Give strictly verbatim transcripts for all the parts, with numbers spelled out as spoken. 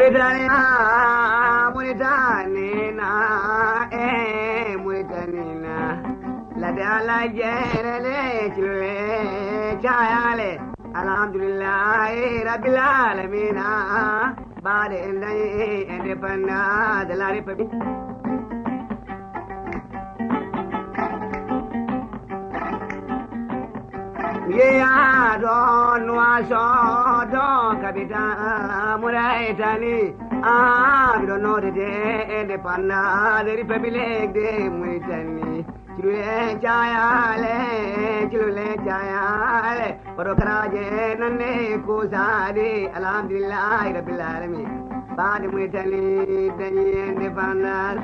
Mauritania, Mauritania, eh, Mauritania. Ladde Alla jeerele, cilule, cayale. Alhamdulillahi Rabbil Alamina. Baade en dañi indépendance de la République. Mi yeeya ɗo Nuwaasoot, ɗo capitale Mauritanie. Ah, miɗo noddete indépendance de République de Mauritanie. Cilule cayale, cilule cayale. Koɗo karaaje nande kuusaaɗi, alhamdulillahi rabbil alamin. Baade Mauritanie dañi indépendance.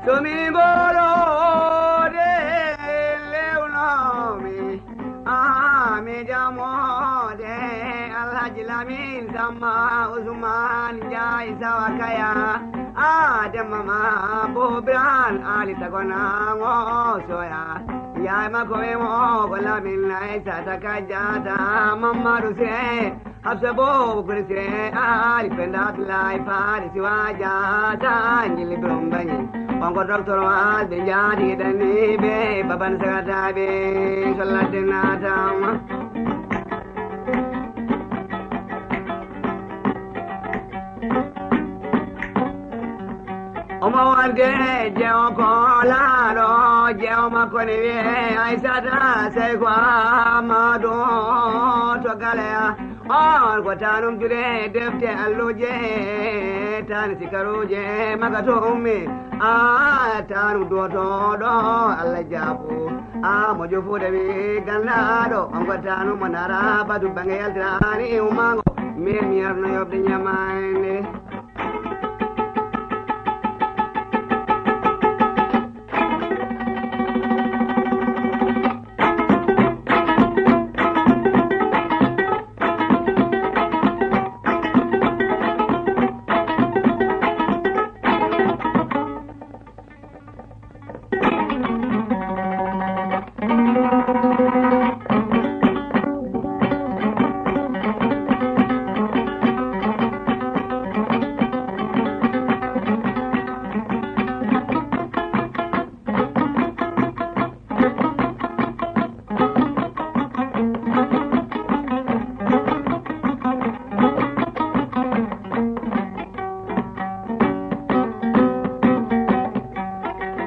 So mi ngorode lewnoomi, ah, mi jamoode Alhaji Lamin Samma Usman Njaay Sawa Kaya, ah, Demba Ma Bobran Ali Tagona Ngo Soya. Yaay makko ɓe mo ko Lamin Aysata Kajjata Mammadu Sire. Hafsa Bobo Kuli Sire, Ali Penda Abdullahi Fari Siwa Jaata Njili Birom Bañi. On ko docteur Wahab ɓe jaati dani ɓe baban sagata ɓe so ladde naatama. Omo wonde jewo ko laaɗo, jewo makko ne wiyee Aysata Seyku Amadu to Galeya. On ko tanum juuɗe defte alluje, tan sikaruje maga to ummi. A tanum duwotoɗo Allah jaabu. A moƴo fuuɗe wi gandaɗo. On ko tanum mo nara batu bange yaltirani umango. Min mi yarno yoɓde ñamande.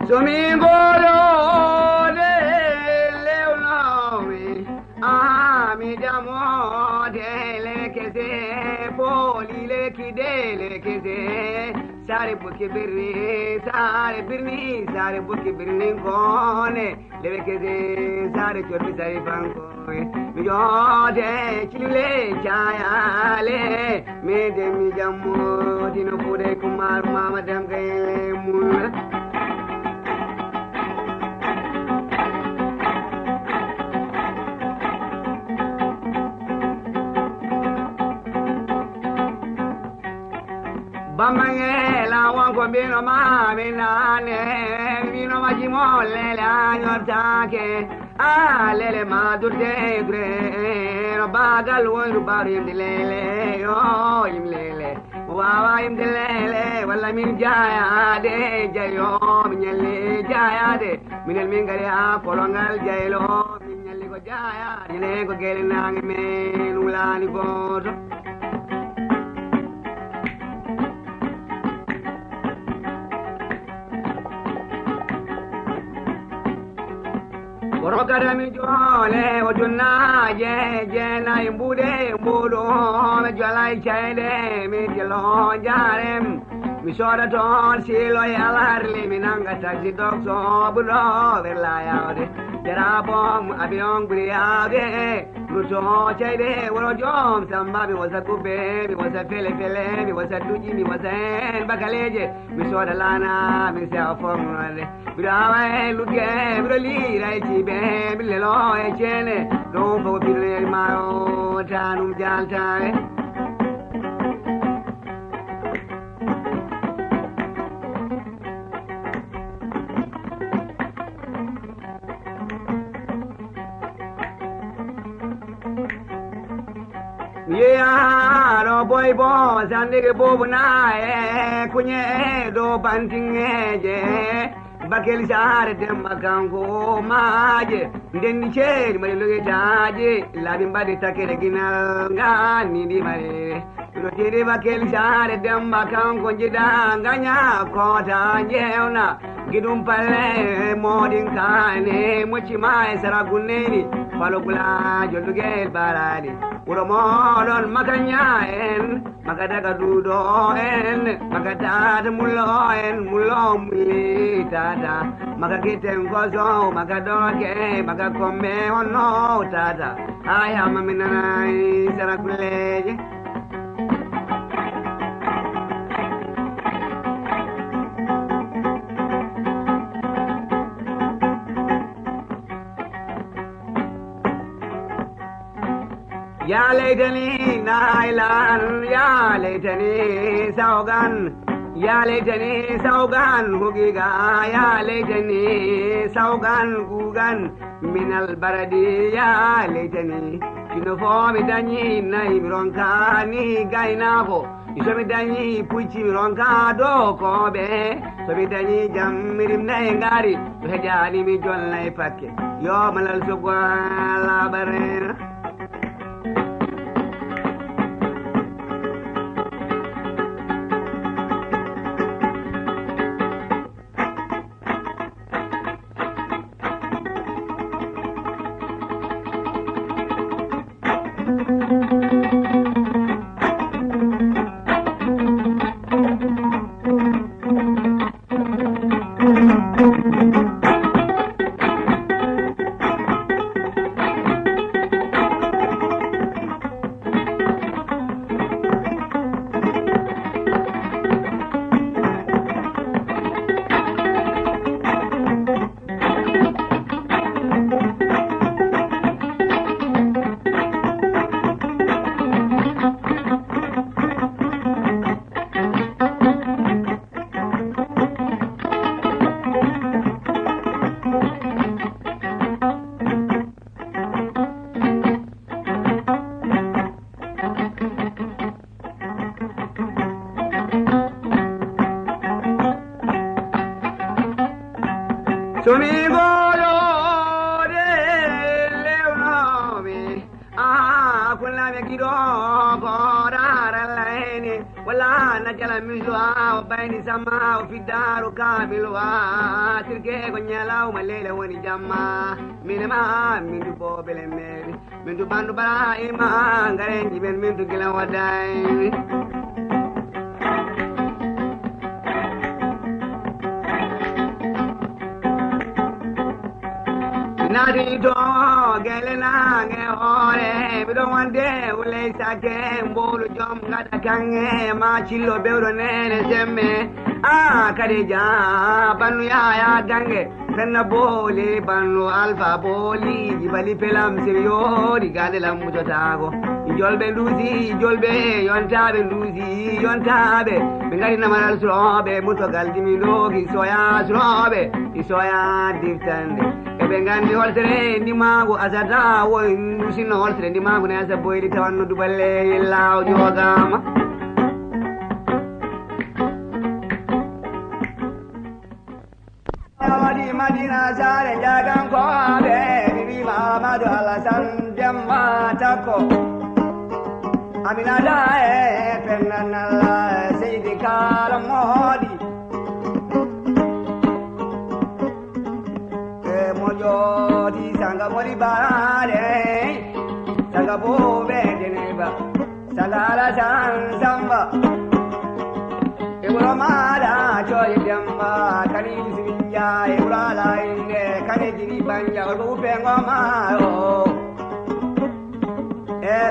So mi ngorode lewnoomi, a mi jamoode lewe kese, pooli lewe kide lewe kese, saare buki birni, saare birni, saare buki birni gone. Lewe kese saare cotti sari fanko. Mi joode cilule cayale. Mi de mi jammo dino fude kumar mama dem gele mun. Bambange la wanko mbino ma mi nane, mbino ma jimo lele a ñottake. A lele ma durte dure, no bagal wonru baru yimde lele, yo yim lele. Wawa yimde lele, walla min jayade, jayo, mi ñalli jayade. Minen min gari ha kolongal jaylo, min ñalli ko jayade. Ñande ko gele nange men wulani goto. Kono kadi mi joole o junnaje jeenayi mbuɗe mbuɗo mi jolay cayɗe mi tilo jarem mi soda toon siloy alarli mi nanga taxi dok sobuɗo ɓerla yawde jarabom avion ɓuri yawde. To ceyɗe wuro joom Samba, mi wasa kubbe, mi wasa fele fele, mi wasa duƴi, mi wasa heen bakaleeje, mi sooda laana, mi sewa fof noonde. Mbiɗo awa e lugge, mbiɗo liira e ciibe, mbiɗo lelo e ceene, ɗum fof ko fiɗoneeri maaro, tanum jaltaare. Mi yeeyaa ɗo boy bo, sandege boobu naa e kuñe e dow bantiŋeeje. Bakel Saare Demba kanko maaje, ndenndi ceeɗi mbaɗi logitaaji, laabi mbaɗi takkere ginal ngal ni ndi mbaɗi. Ɗo tiri Bakel Saare Demba kanko jiɗa ngaña koota jeewna. Gidum palle moɗin kaane, mocci ma e sara gunneyni, falo gulaajo lugel baraɗi. Wuro moɗon makaña en, maka daga duudo en, maka tata mullo en, mullo mulli tata. Maka kitten koso, maka doke, maka kombe honno tata. Haya maminanai sara kulleje. Ya laitani nailan, ya laitani saugan, ya laitani saugan hugiga, ya laitani saugan gugan. Minal baradi ya laitani. Kino fo mi dañi nayi mi ronka ni gaynako. So mi dañi pucci mi ronka do koɓe. So mi dañi jam mi rimna e ngari. Mi hejani mi jolna e pakke. Yo malal sogwa labarena. Somi goɗo de lewnoomi, aa, kullami giɗo ko rarallayni. Wala na jala miso, aa, o bayni sama, o fiddaaro kamil wa. Sirke ko ñalawma, leila woni jamma. Min ma, min du bobele meri. Min du bandu bara ima, ngarenji men min du gila wadai. Naati to gele naange hoore, miɗo wonde wuley sakke, mboolu joom ngaɗa kaŋŋe, ma cillo bewɗo neene semme. A Kadija, bannu Yaya Gange, penna booli, bannu Alfa booli, jibali pelam sir yoori, gaade lam mutotaako. Jolɓe nduusi, jolɓe yontaaɓe nduusi, yontaaɓe. Ɓe ngari namaral surooɓe, mutogal jimi ndooki, soya surooɓe, i soya diftande. Eɓe nganndi holtere ndimaagu asata, woy nduusinno holtere ndimaagu ne asa boyli tawanno duballe laaw jogaama. Waɗi Madina Saare Njagankooɓe, mi wiima Amadou Alassane Demba Takko. Aminata e Penda Nalla, Seydi Kaala Moodi. E mo jooti Sanga Mori Baraade, Sanga Boobe Deneba. Sanga Alasan Samba. E wuro maaɗa Cooli Demba, kani Yusufi Njaay, e wuro Ala Innde, kani Jibi Banja, o ɗo upe ngo maaro.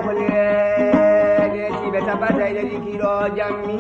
Ko leeɗe tiiɓe tabbatay ɗe ɗi kiɗo jammi.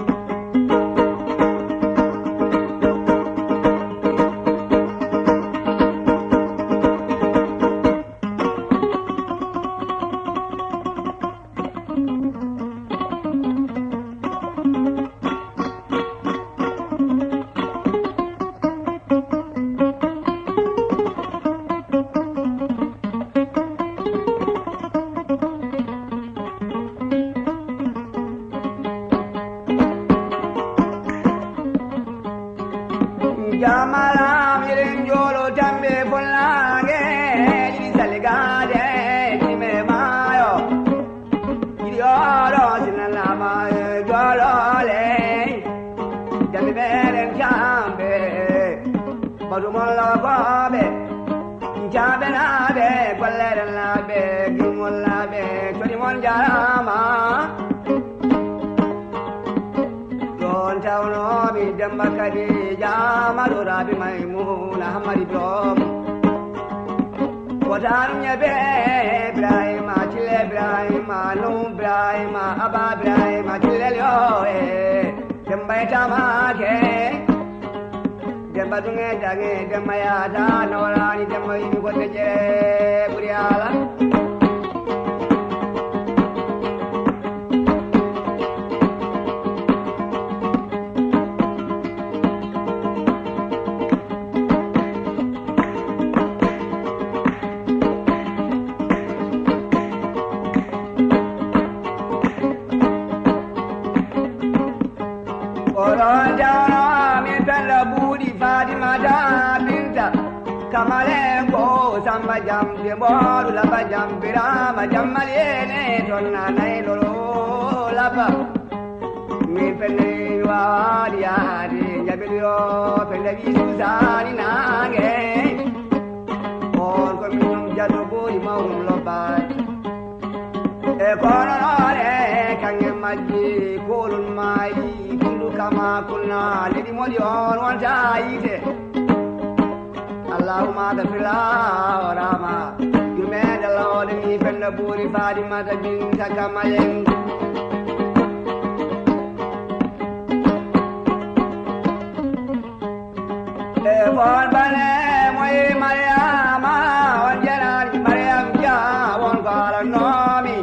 Jamala miren jolo tambe follange, iri saligade time mayo. Iri oro sinalama jolole. Jambe beren jambe. Badumon lokobe. Jambe nabe, kolere nabe, gimol nabe, toni mon jarama. Ɗon tawnomi Demba Kadija, Maɗo Rabi Maymuna, Hammadi Birom. Wotanum ñebe Ibrahima, Cille Ibrahima, Nuhu Ibrahima, Aba Ibrahima, Cille Lioe, Demba e Tamake. Demba dunge dange, Demba yata, na wala ni Demba yini ko teje, buri ala. Oɗon jawno min pelle buuɗi Fatimata Binta. Kamalen ko Samba Jam, Demboɗo Laba Jam, Birama Jam, Maliene, toon nanay lolo Laba. Min pelle wawaɗi yaade, jaɓiɗo yo pelle wi Susani nange. On ko min ɗum jaddo buuɗi mawɗum lobbaade. E kono noone, kaŋŋe majji, koolol maayi, hunduka maa kulna, leydi moɗi on wonta yiite. Allahumma gafir laha warhama. Yurmeende Law waɗani pelle buuɗi Fatimata Binta Kamalen. E fon bane moye Mariama, on janani Mariam Dia, on ko alannomi.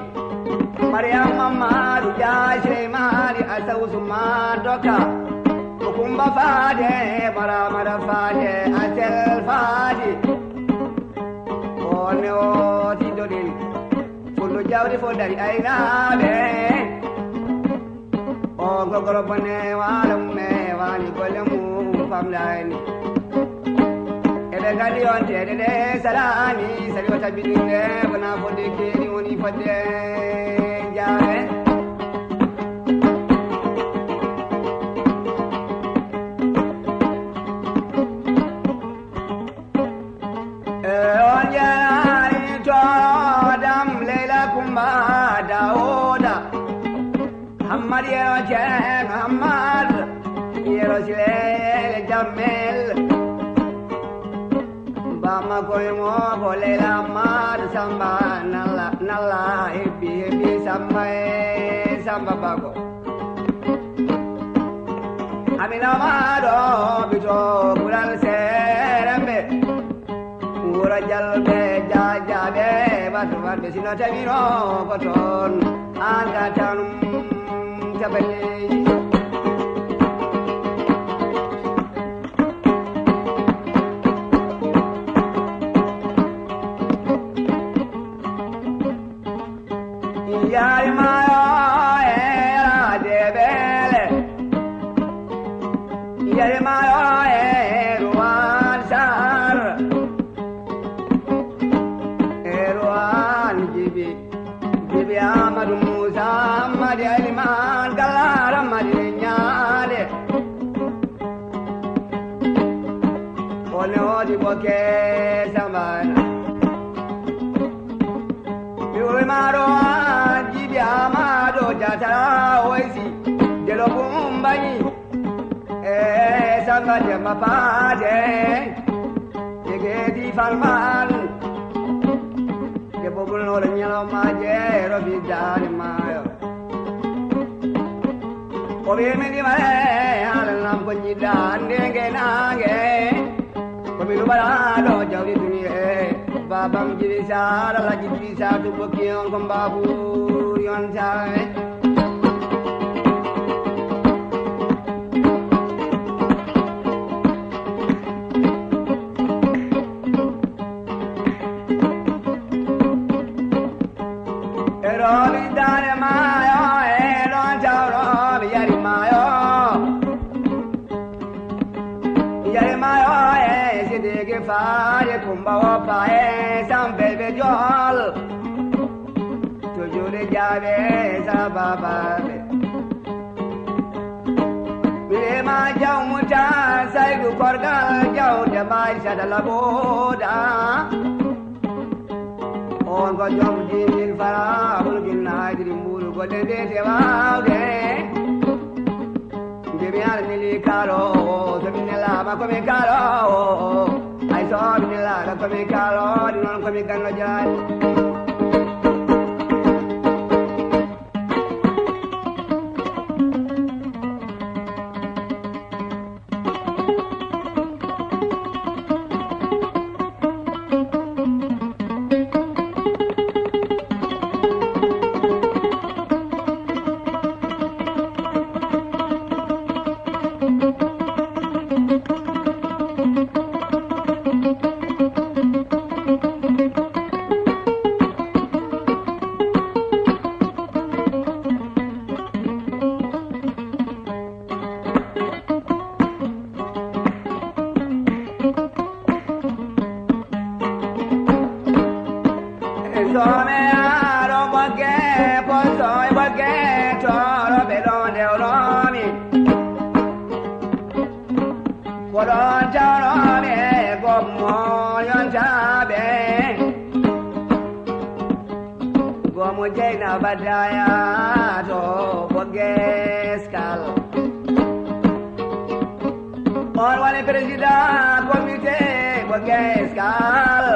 Mariam Mamadou Dia, Sey Mali, Asawsu Madoka. Ko Kumba Fade, Maramara Fade, Asel Fade. On ne o tiddoɗen. Fullo jawdi fo dari aynaɓe. O gogoro bone wala mum e wani golle mum famdani. Eɓe gandi on teɗe ɗe salani, sali o tabitinde, wona fodde keeri woni fodde jaawe. E on jaraani to dam Leyla Kumba Dawuda. Hammad Yero Ceerno Hammad Yero Silele Jammel. Bamma koye mo ko Leyla Hammad Samba Nalla, Nalla hebbi, hebbi Samba e Samba Bago. Amina maɗo bito ɓural serembe. Wuro jalɓe jajaɓe, wadde wadde sino tawino ko toon an ka tanum tabaleji. Yari mayo e radeɓele. Yari mayo e Ruwan Sar. E Ruwan Jibi. Jibi Amadu Musa Amadi Aliman Galar Amadi Ñaale. One odi boke sambana. Iwe maro an Jibi Amado Jatara Oisi. Delo Bumbani. E samba de mapade. Jege di falman. Debbo ɓurno Oɗo ñalawmaaje rofi daani maayo. O wiimi ndima e haalanam ko jiɗɗa hannde nge naange. Ko mi luɓaraɗo jawdi duniye. Babam jibi sara laji jibi sa tu bokki on ko mbabu yon sawe. E rooɓe daande maayo, e ɗon tawrooɓe yari maayo. Yari maayo, e Sidiki Faari Kumba Woppa, e Sampelɓe Jool. To juuɗe jaaɓe, e Sababaɓe. Birima Jaw Muta Saydu Korgal Jaw Demba Aysata Laɓoɗa. On ko joom dix mille fara, hol junnaaji ɗi mbuuru goɗɗe mbiyete waawde. Nde mi ara neli kaaroowo, so mi nelaama ko mi kaaroowo. Hay so mi nelaaka ko mi kaaroowo, ɗi noon ko mi ganno jaari. Soome aro Ɓoggee, Posoy Ɓoggee, Tooro ɓe ɗo ndewnomi. Ko ɗon tawnomi e gommo yontaaɓe. Gomo Jeynaba Daya to Ɓoggee Eskal. On woni président comité Ɓoggee Eskal.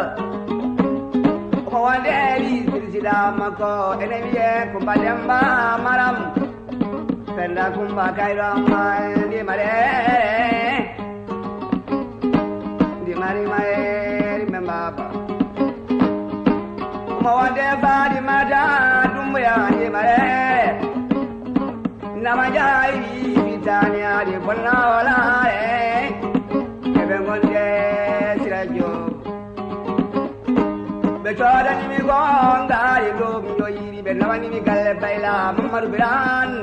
Omo wonde vice président makko ene wiyee Kumba Demba Maram. Penda Kumba Kayra Mandi Mare. Ndi mari mayeri me baba. Mo wonde Fatimata Dumbuya ndi mare. Nama jayi fitani adi bonna wala e. Ebe gonde Sira Joop. Ɓe coodani mi gongaari ɗum joyiɗi, ɓe nawani mi galle Bayla Mamadou Birane.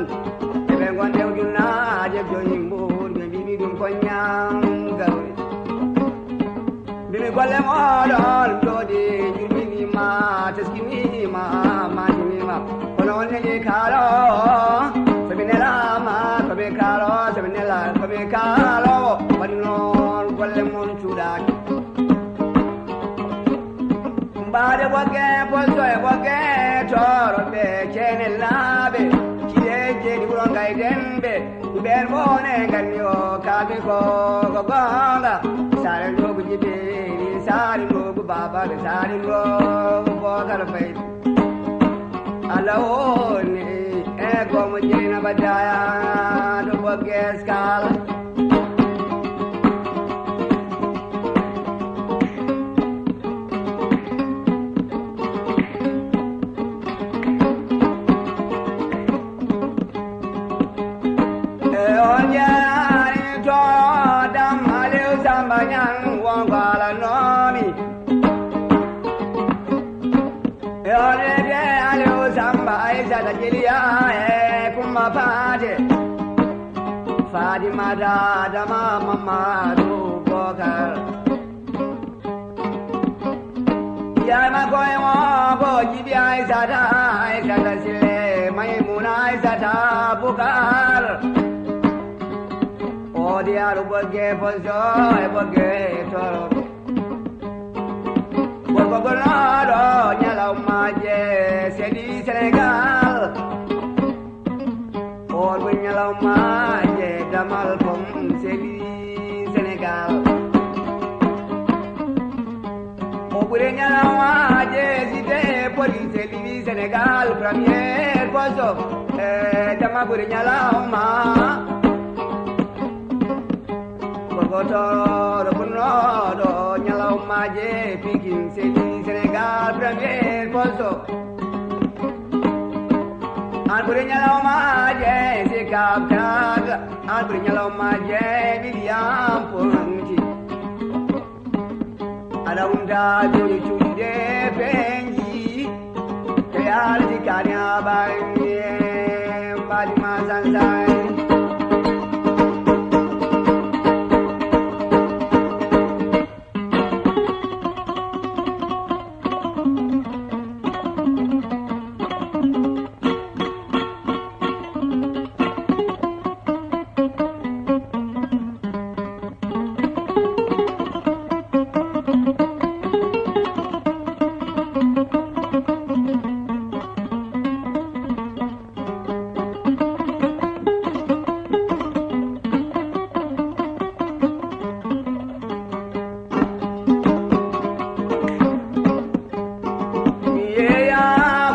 Ɓe gonde ujunnaaje joyi mbuur, ɓe mbiimi ɗum ko ñaam gawri. Mbimi golle mooɗon jooɗi, yurminiima, teskiniima, maajiniima. Kono on neli kaalo, so mi nelaama, ko mi kaalo, so mi nela, ko mi kaalo. Waɗi noon golle mon cuuɗaaki. Mbaɗe Ɓoggee, Posoy Ɓoggee, Tooro ɓe, Ceenel naaɓe, Ci'e Jeeɗi Wuro Ngayden ɓe, ɓeen fof ne nganndi o kaalmi ko, ko goonga. Saare Ndoogu Jibiiri, Saare Ndoogu Baaba, Saare Ndoogu Bookar Fay. Allah woni e goomo Jeynaba Daya to Ɓoggee Eskal. E on jeyaani to Dam Aliou Samba Ñaŋ wonko alanoomi. E on rewde Aliou Samba Aysata Jeliya e Kumba Paate. Fatimata Adama Mamadou Bokar. Yaay makko e mo ko Jibi Aysata, Aysata Sille, Maymuna Aysata Bukar. O diyaru Ɓoggee Poso e Ɓoggee Tooro. Gorko gonnoɗo ñalawmaaje seedi Senegal. On ko ñalawmaaje damal kom seedi Senegal. O ɓuri ñalawmaaje site police So, eh, jama ɓuri ñalawma. Gorko toro bunnoɗo ñalawmaje Pikin seni Sénégal premier posto. An ɓuri ñalawmaje si kap kap. An ɓuri ñalawmaje William Ponti. Aɗa wunda joni cuuɗi ɗe peñji, te yaalti kani a ɓaŋŋe mbaɗi ma sansan. Mi yeeya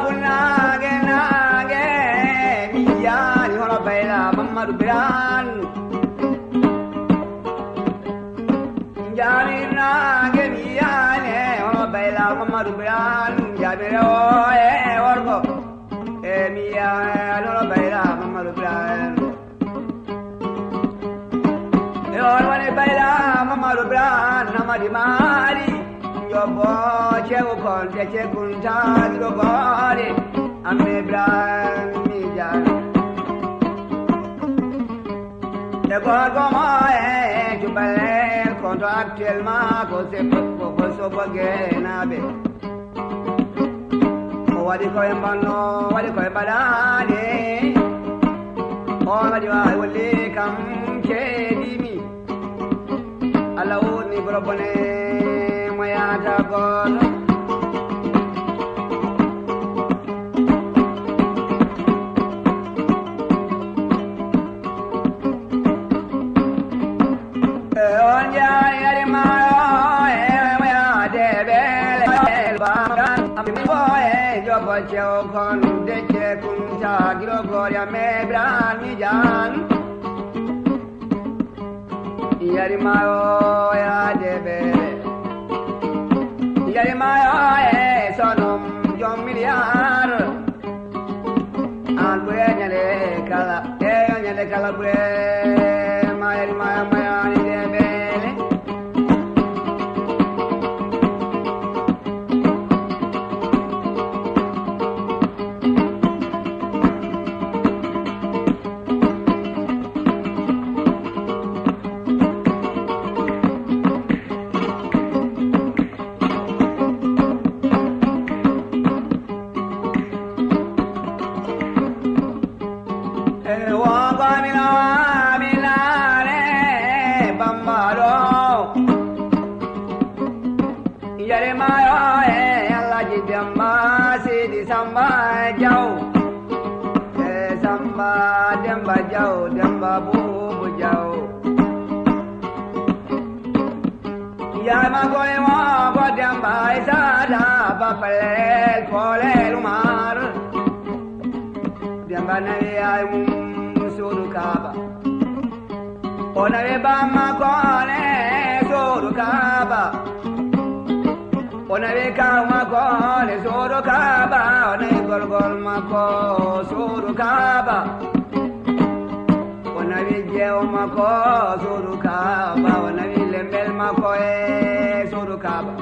funnaange naange, mi yiyaani hono Bayla Mammadu Biraan. Njaami naange, mi yiyaani hono Bayla Mammadu Biraan. Njaami rewo e worgo, e mi yiyaani hono Bayla Mammadu Biraan. E on woni Bayla Mamadou Birane Amady Mari. Jobbo ceewo kon de ceekun taagiɗo goore. Amme Birane Mijan. E gorko mo e cubalel konto actuellement ko seppo ko sobo genaɓe. O waɗi koye mbanno, waɗi koye mbaɗaani. On waɗi waawi wolli kam ceedimi. Allah wurni boro bone mo yaata gooto. E on jaari yari maayo, e mo yaade beele, e baagan, am mo e jobo cew kon, de cekun taagiro goori am e Ibrahima Jaan. Yari maayo yaade beele. Yari maayo e sonom jom miliyar. An ɓure ñande kala, e yo ñande kala ɓure ma yari maayo mayani de beele. E wongo mi nawa mi naane Bamba ɗo. Yare maayo e Alhaji Demba Sidi Samba Jaw. E Samba Demba Jaw, Demba Bubu Jaw. Yama goye mo ko Demba Isada Bapalel Kolel Umar. Demba nawi ay mum suudu Kaaba. O nawi bamma kone suudu Kaaba. O nawi kawma kone suudu Kaaba. O nawi gorgol makko suudu Kaaba. O nawi jeewo makko suudu Kaaba. O nawi lembel makko e suudu Kaaba.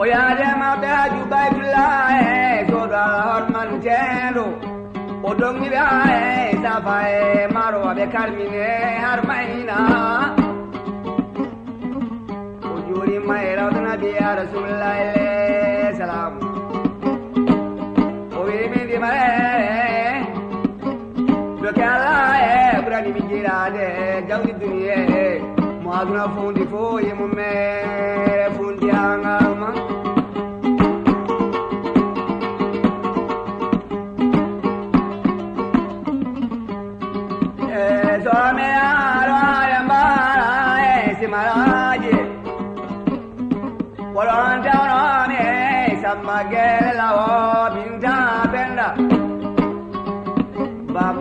O yaade maɓɓe haju Baytullah e suudu Alla hormanteeɗo. O dogni ɓe haa e Safa e Marwa ɓe karmine har Mayina. O juurima e rawdana biya Rasulullah alayhi salam. O wi'i min di mare. Doke Alla e ɓurani mi jiraade jawdi duniye. Mo aduna fundi fo e mum mere fundi angal ma. E so mi aro are mbara e simaraji. Wala on tawno mi e Samba Gele Lawo Binta be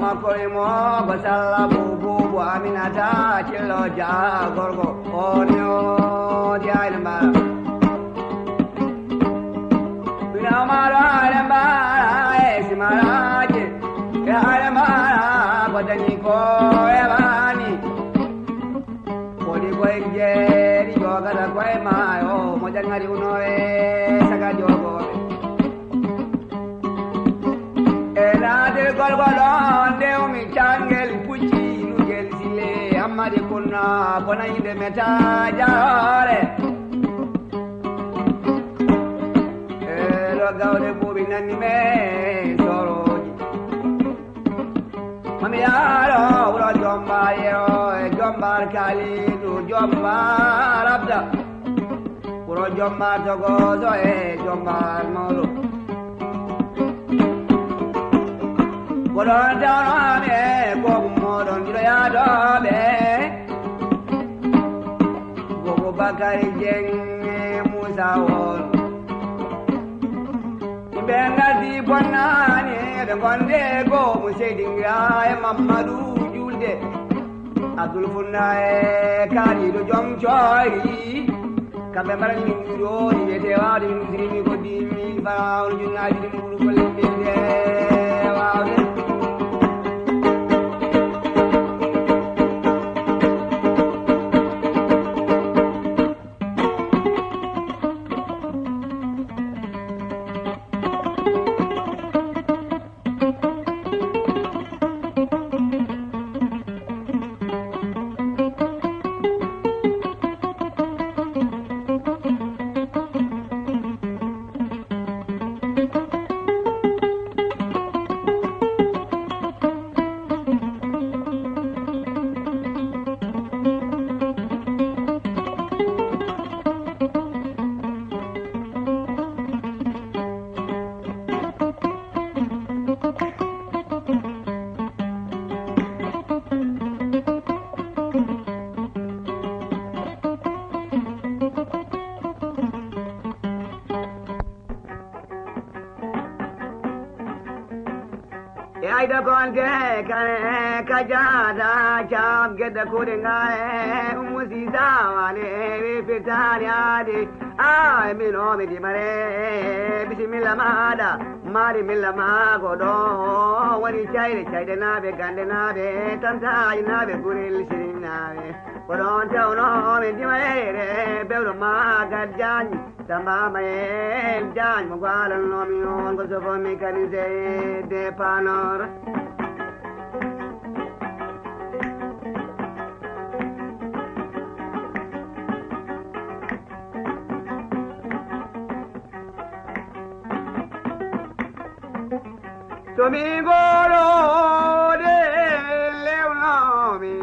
Makko e mo ko Salla Buubu Aminata Cillo Dia gorko o newdi ayne mbara. Mina maro ayne mbara e simaraje e ayne mbara ko dañi ko e bani. Koɗi koye jeeri jogata koye maayo mo jangari uno e saga jogoɓe. E naatirgol ko ɗon ndewmi cangel pucci nugel sile hammadi kunna bona yinde meta jarore. E ɗo gawde buuɓi nanni men soroji. Mami yaaro wuro jomba yero e jombar kalidu jombar abda. Wuro jombar togoso e jombar mawɗo. Koɗon tawnomi e gogu moɗon jiɗo yadoɓe. Gogu Bakari Jeng e Musa on. Yimɓe ngaddi bonnani ɓe gonde goo mo Seydi Ngira e Mammadu Julde. Abdul Funda e Kaaliɗo Joom Coori. Kamɓe mbaɗani min ɗum ɗo ɗi wiyete waawde min usini ko dix mille francs on junnaaji ɗi muɗum ko lembinde waawde. E ayda konte kane ka jaada cam gedda kuɗe ngare umusi sawane we fitani ade. A e min o mi dimare bisimilla maɗa mari milla mago ɗo woni cayɗe cayɗe naɓe gande naɓe tantaji naɓe gurel sirin naɓe. Ko ɗon tawno mi dimare bewɗo magal jañi. Samba Mayel Jaañ mo gaalannomi on ko sofomi kadi seyde panor. Somi goroɗe lewnomi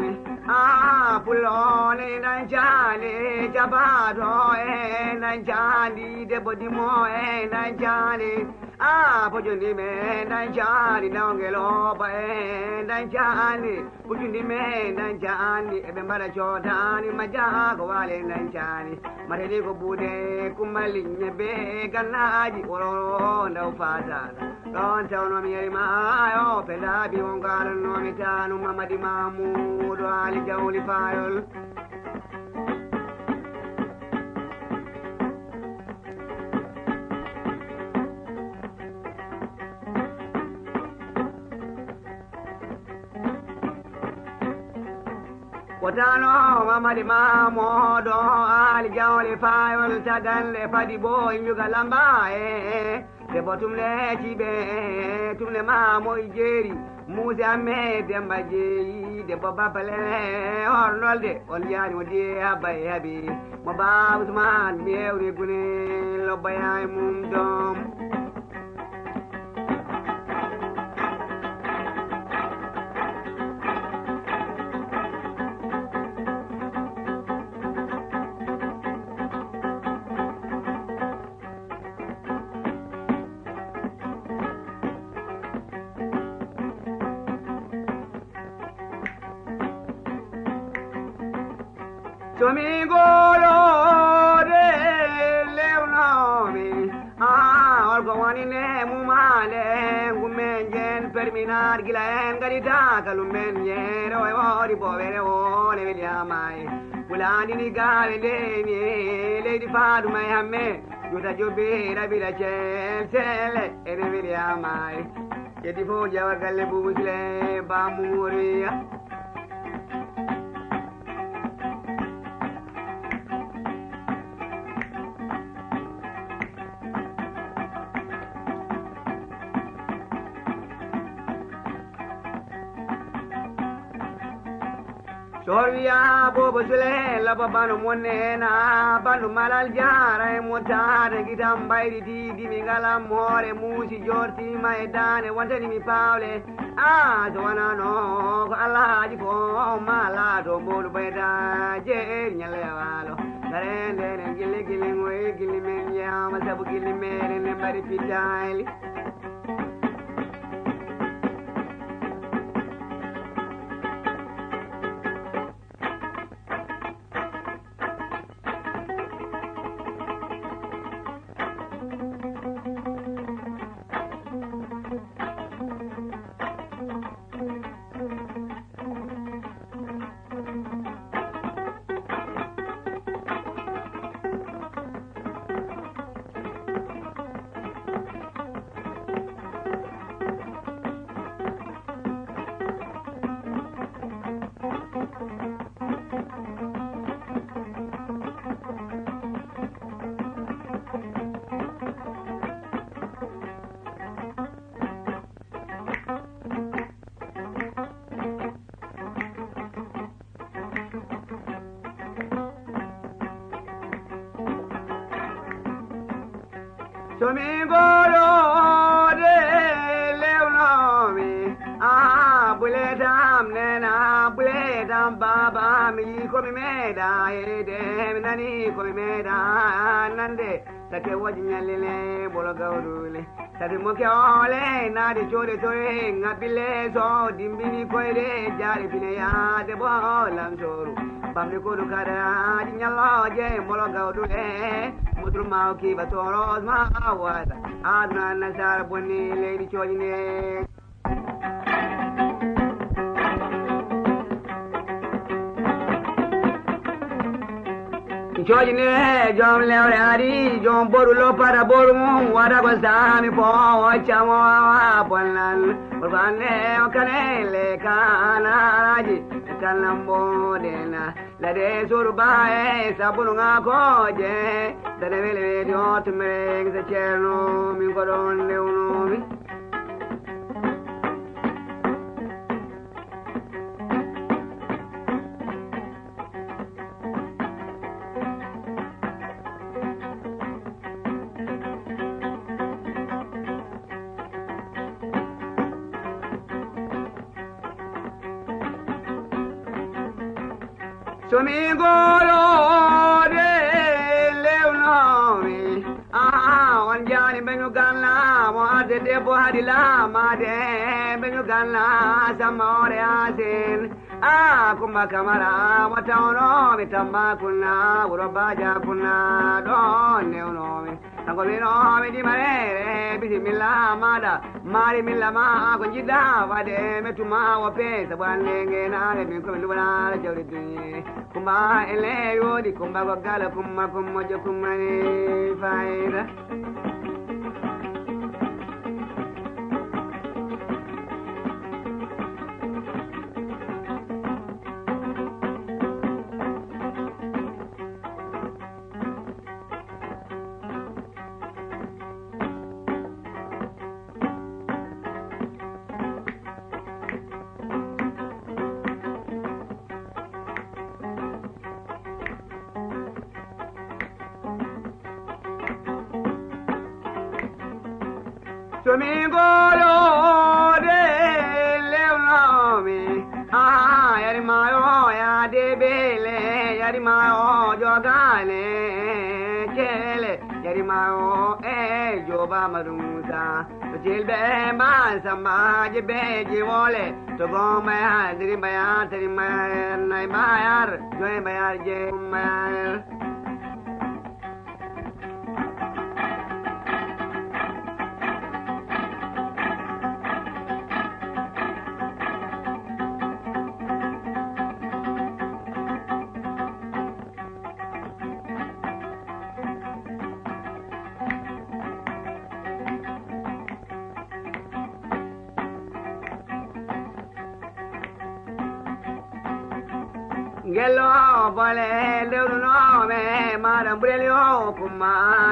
a pulone dañcani jabaɗo e dañcani debbo dimo e dañcani a bojoni me dañcani nawgel oba e dañcani bujudi me dañcani eɓe mbaɗa codani ma jaago wale dañcani. Matani ko buude kummali ñebbe gannaji woro ndaw fatala. Ɗon tawnomi yeri maayo pe laabi on galannomi tanu mamadi mamudo ali jawli fayol. Ko tano mamadi mamoɗo ali jawle fayol tadanle padi bo injuga lamba e debbo tumle ciɓe tumle mamo e jeeri muuse amme demba jeeyi debbo babale hornolde on yaani o diye abba e habi mo ba usman mi hewri gune lobba yaay mum dom. Somi goroɗe lewnomi a holko woni ne mumale gumen jen Terminaat gila en ngari taaka lummen yeere o e woori boowere o ne weli amaye. Pulaandi ni gaawe leeni leydi faadu may hamme. Juta jobe rabira cel sele ene weli amaye. Yeddi fof jawa galle bubu sile bammu moriya. Soor wiya boobo sule laba bano monne na bandu malal jaara e motaade gitam mbayri didi mi ngalam hoore muusi jortima e daane wontanimi paawle. A so wonano ko Alhaji fof ma laato mboɗo bayda jeeri ñalle e waalo. Garende enen gille gille ngoye gille men jeyaama sabu gille meɗen ne mbaɗi pittaali. Somi goroode lewnoomi, aa buletam nena buletam baaba, mi yii komi meeɗa heede, mi nani komi meeɗa nande. Take woji ñallile bolo gawrule. Tabi mo ke ole naade coode toye ŋabbile so dimbini koyde jaari bine yaade bo lamsoru. Bamde kodu kadaji ñalloje bolo gawdule. Mutul maw kiba toros ma wada. Aduna nasara bonni leydi coji ne. Jooɗine joom lewre ari joom boru loppata boru mum wada ko sami fo camo awa bonnan. Bonnanne o kanele kanaraji kannan bodena. Lade suru baye sabulu ngakoje. Dane wele weli o tumere ngisa ceerno min ko ɗon newnomi. Somi goroode lewnoomi. Aha, on jaani mbeñu galla mo adde debbo hadi laamaade. Mbeñu galla samma ore asin. A kumba kamara mo tawnoomi tamma kunna wuro baja kunna ɗon newnoomi. Kanko wino mi dimarere bisimilla maɗa. Mari milla ma ko jiɗɗa waɗe metuma o pe sabu annde ngenaale min komi luɓanaare jawdi duñe. Kumba ele yooɗi kumba ko gala kumba kummojo kummani fayida. Somi goroode lewnoomi. Aha, yari mayo yaade beele yari mayo jogane ceele yari mayo e joba madusa. To cilɓe mba sambaji be jiwole to gombayar diri mbayar tari mbayar nay mbayar joy mbayar je mbayar. Ngello bole lewrunoome maɗa mburel yo kumma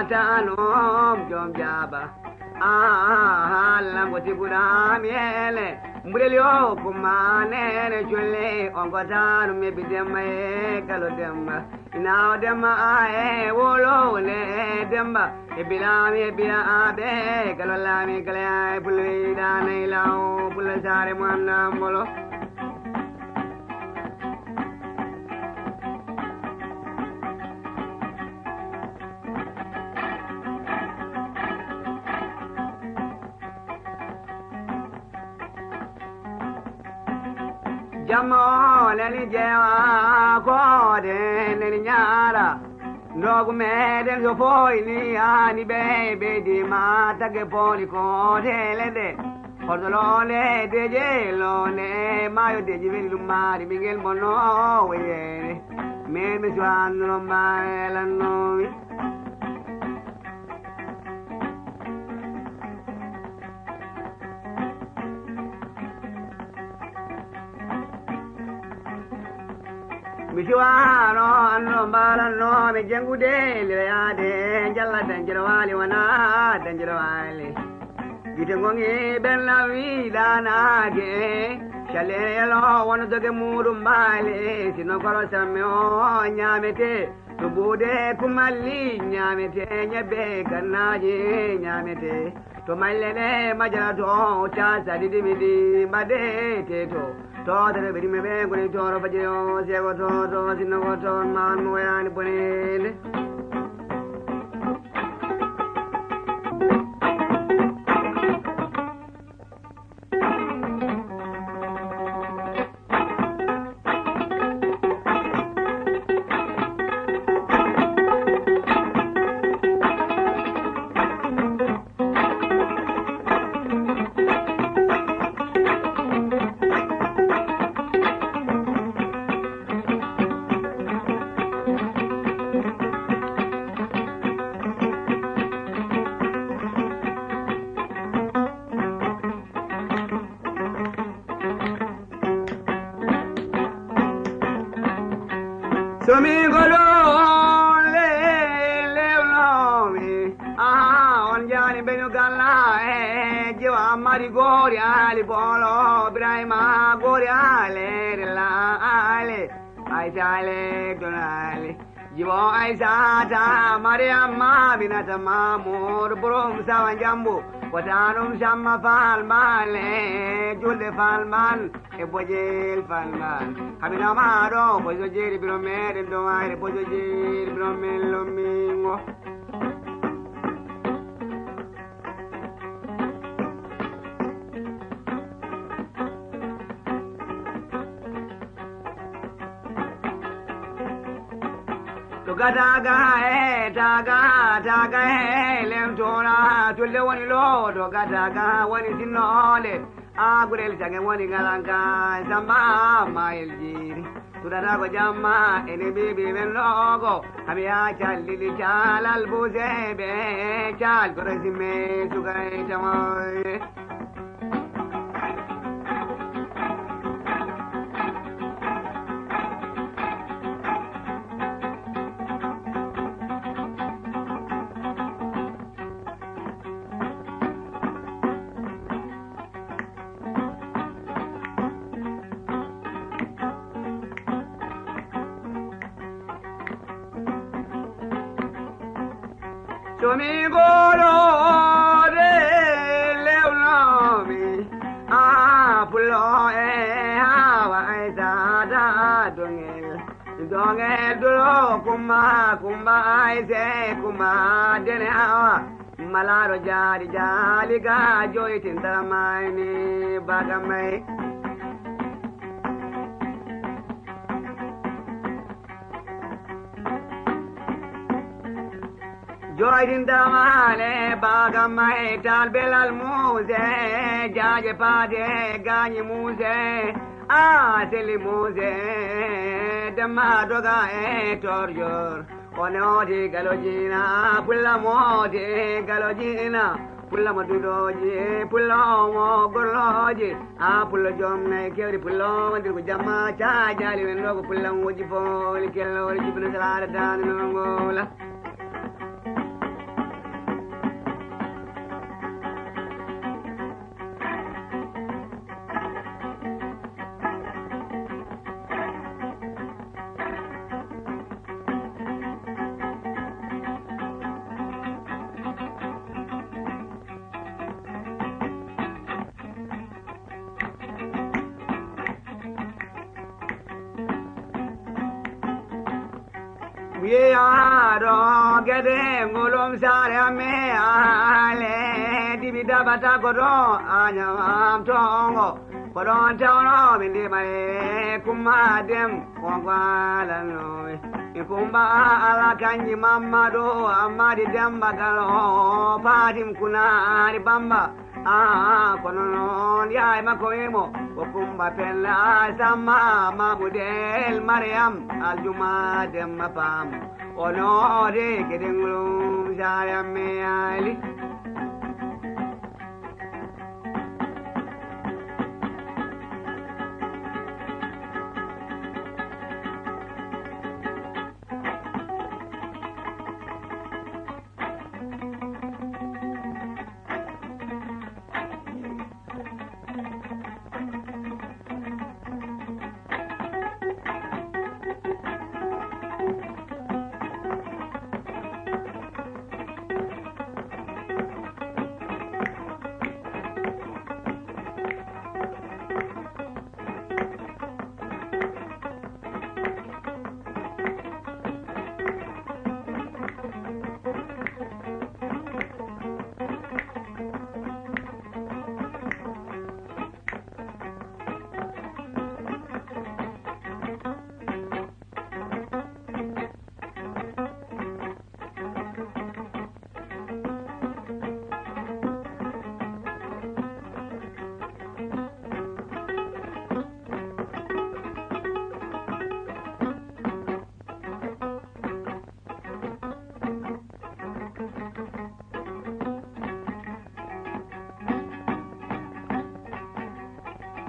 tanom jom jaaba. Aha, lango tiguɗami ele mburel yo kumma nene culle on ko tanum e bidemma e galo demma. Inawo demma a e wolo ne demma e bilami e biya aɓe galo lami gala e pulida ne lawo pula sare mo annambolo. Jamma o nani jeewa koode nani ñaara. Ndogu meɗen so foyni ani ɓe ɓeydi ma tagge pooli koote leɗɗe. Horɗo loonde deje loonde maayo deji weli ɗum maari ɓingel mo noowo yeene. Min mi suwanno mbaelannomi. Mi siwano anno mbalanno mi jengude liweyade jalla danjiro wali wana danjiro wali. Gite gongi ɓen lawi danage. Cale yelo wono doge muɗum mbali sino koro samme o ñamete. To buuɗe kumalli ñaamete, ñebbe gannaaji ñaamete. To malle ɗe majjara to caasa ɗiɗi mi ɗi mbaɗete to. To tere ɓe ɗimme ɓe goni toro fajiri o seego to to sinno ko toon maan mo woyaani boneede. Somi golo le lewnomi aha on jani beñu galla e jiwa mari gori ali bolo ibrahima gori ale la ale ay sale donale. Jibo Aysata Mariyamma Aminata Mamour Borom Sawa Njambo. Wata ɗum Samma Fall Mbale julde Fall Mbal e Bojel Fall Mbal. Hamina maɗo bojo jeeri biro meɗen dow ayre bojo jeeri biro men lommingo. To gadaga e taga taga e lemtora tulde woni lo to gadaga woni sinnoɗe. A gurel sange woni galanka samba mayel jiri. Tudata ko jamma ene bibi men logo. Hami ya callili calal buseɓe cal koro simme sugay tamaye. Somi goro de lewnomi a pulo e hawa ay sada dongel dongel duro kuma kuma ay se kuma dene hawa. Malaro jari jali ga joitin dara mayni baga mai. Joitin dara mane baga mai tal belal muse jaje pade gani muse a seli muse dama doga e torjor. One oti galojina pulla moti galojina. Pulla mo duɗooji, pulla mo gorlooji, a pulla joom nayi kewri, pulla mo dirgo jamma caajaali, wen ɗo ko pulla mo wojji booli kelloore jibina salaare daande no ngoola. Wiyaaɗo gede ngolum saare amme ale dibi dabata ko ɗo anyam am tongo ko ɗon tawno min ndimare kumma dem on gwalannomi mi kumba ala kanji mammado ammadi demba galo patim kunari bamba. Ah, kono noon yaay makko wimo ko kumba pella samma mabudel mariyam aljuma demma pam o noode gedengolum saayam me yaali.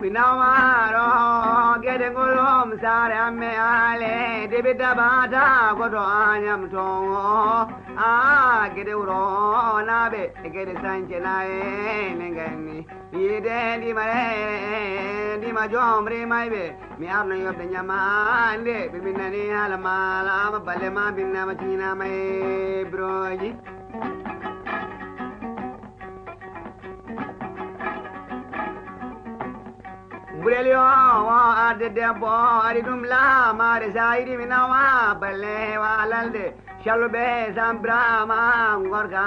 Mi nawmaaro gede ngolom saare amme ale debi dabata goto anyam tongo a gede wuro nabe gede sance naye ne ganni yide ndima e ndima jomri maybe mi arno yobde nyamande be minnani hala mala ma balle ma binnama tinama e broji. Mburel yo o arde debbo ari ɗum laamaare sa yiɗi mi nawa balle walalde calluɓe sambrama gorka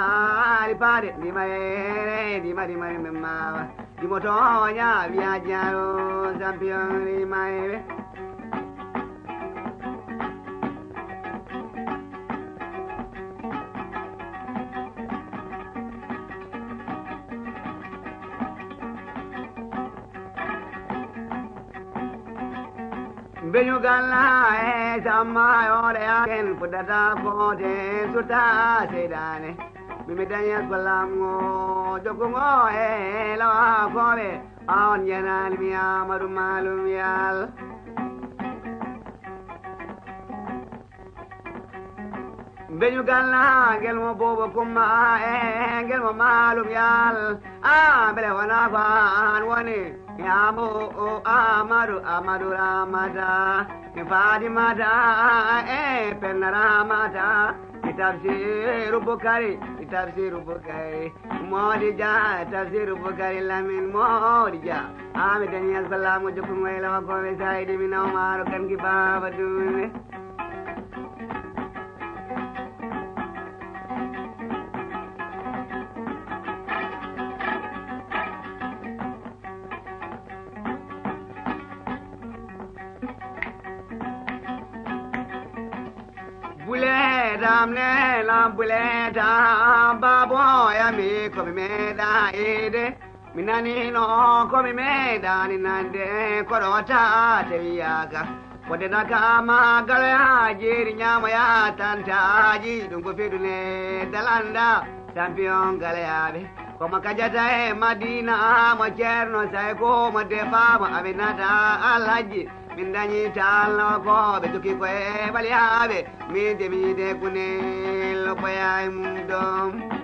ari paade ndimare ndimari mari min mawa jimotoña wiya jaro champion rimayɓe. Beñugal e samma yoɗe aken fuddata kote sutta seydane. Mimi dañi ko lamgo jokkugo e lawa koɓe awon yenani mi amadu malum yal. Beñugal na ngel mo bobo kumma e ngel mo malum yal a bele wana ko an woni yamo o amadu amadu ramata. Fadimata e penna ramata. Tafsiru bukari tafsiru bukari. Moodi Dia tafsiru bukari lamin moodi Dia. Ami daniel ko laamu jokku ngoy lawa ko be saydi mi naw maro kan ki baba dume. Buleetam ne lam buleetam baabo yami ko mi meeɗa ede. Mi nanino ko mi meeɗani nande koɗo wata te wiyaka. Ko denaka ma galoya jeeri ñamoya tantaji ɗum ko fedune dalanda champion galoyaɓe. Komo kajata e Madina, mo Ceerno Sayko mo defaama, Aminata Alhaji. Min dañi talnokooɓe, jokki koye ɓaliyaaɓe, min temiide kunel loɓɓoyaa e mum ɗon.